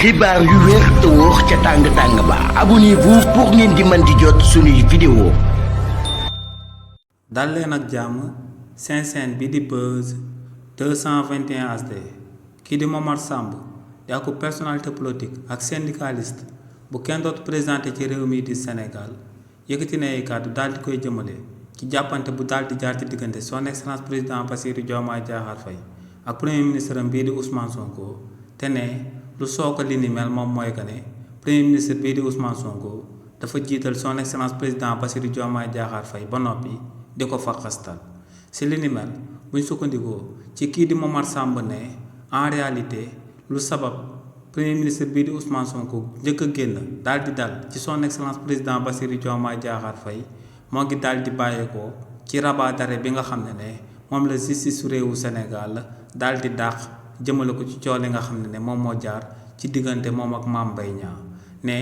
xibaar yu wér te wóor ca tàng ba abonnez-vous pour ngeen di mën di jot suñuy vidéo. dal leen ak jàmm seen chaîne bi di Buzz 221 HD kii di Momar Samb di ak personnalité politique ak syndicaliste bu kenn dootu présenté ci réew mi di Sénégal yëkkati na ay kàddu daal di koy jëmale ci jàppante bu daal di jaar ci diggante son excellence président Bassirou Diomaye Diakhar Faye ak premier ministre bii di Ousmane Sonko te ne lu sooka li ni mel moom mooy que ne premier ministre bii di Ousmane Sonko dafa jiital son excellence président Bassirou Diomaye Diakhar Faye ba noppi di ko faxastal si li ni mel buñ sukkandikoo ci kii di Momar Samb ne en réalité lu sabab premier ministre bii di Ousmane Sonko njëkk a génn daal di dal ci son excellence président Bassirou Diomaye Diakhar Faye moo ngi daal di bàyyeekoo ci rabat d'arrêt bi nga xam ne moom la justice su réewu Sénégal daal di dàq jëmale ko ci coow li nga xam ne moom moo jaar ci diggante moom ak Mame Mbaye Niang ne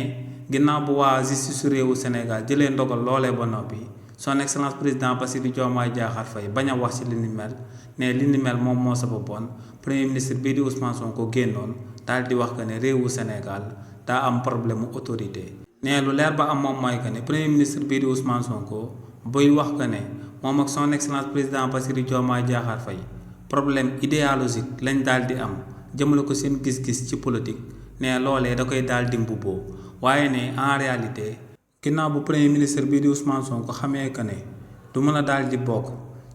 ginnaaw bu waa justice su réewu Sénégal jëlee ndogal loolee ba noppi son excellence président Bassirou Diomaye Diakhar Faye bañ a wax ci li ni mel ne li ni mel moom moo sababoon premier ministre bii di Ousmane Sonko génnoon daal di wax que ne réewu Sénégal daa am problème mu autorité. ne lu leer ba am moom mooy que ne premier ministre bii di Ousmane Sonko buy wax que ne moom ak son excellence président Bassirou Diomaye Diakhar Faye problème idéologique lañ daal di am jëmale ko seen gis-gis ci politique ne loolee da koy daal di mbubboo waaye ne en réalité ginnaaw bu premier ministre bii di Ousmane Sonko xamee que ne du mën a daal di bokk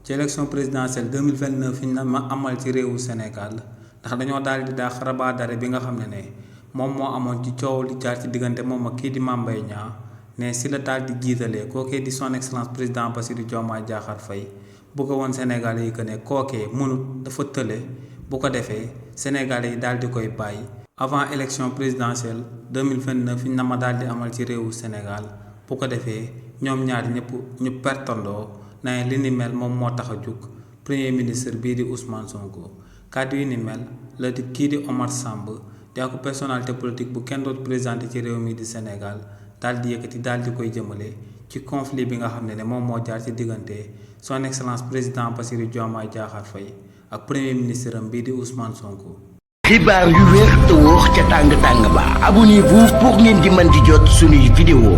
ci élection présidentielle 2029 yi na ma amal ci réewu Sénégal ndax dañoo daal di daax rabat d'arrêt bi nga xam ne moom moo amoon ci coow li jaar ci diggante moom ak kii di Mame Mbaye Niang ne si la daal di jiitalee kookee di son excellence président Bassirou Diomaye Diakhar Faye bu ko woon Sénégalais yi que ne kookee mënut dafa tële bu ko defee Sénégalais yi daal di koy bàyyi avant élection présidentielle 2029 yi na ma daal di amal ci réewu Sénégal bu ko defee ñoom ñaar ñëpp ñu pertandoo na li ni mel moom moo tax a jug premier ministre bii di Ousmane Sonko kàddu yi ni mel la di kii di Momar Samb di ak personnalité politique bu kenn dootu présenté ci réew mi di Sénégal daal di yëkkati daal di koy jëmale ci conflit bi nga xam ne moom moo jaar ci diggante son excellence président Bassirou Diomaye Diakhar Faye ak premier ministre am bii di Ousmane Sonko. xibaar yu wér te wóor ca tàng ba abonnez-vous pour ngeen di mën di jot suñuy vidéo.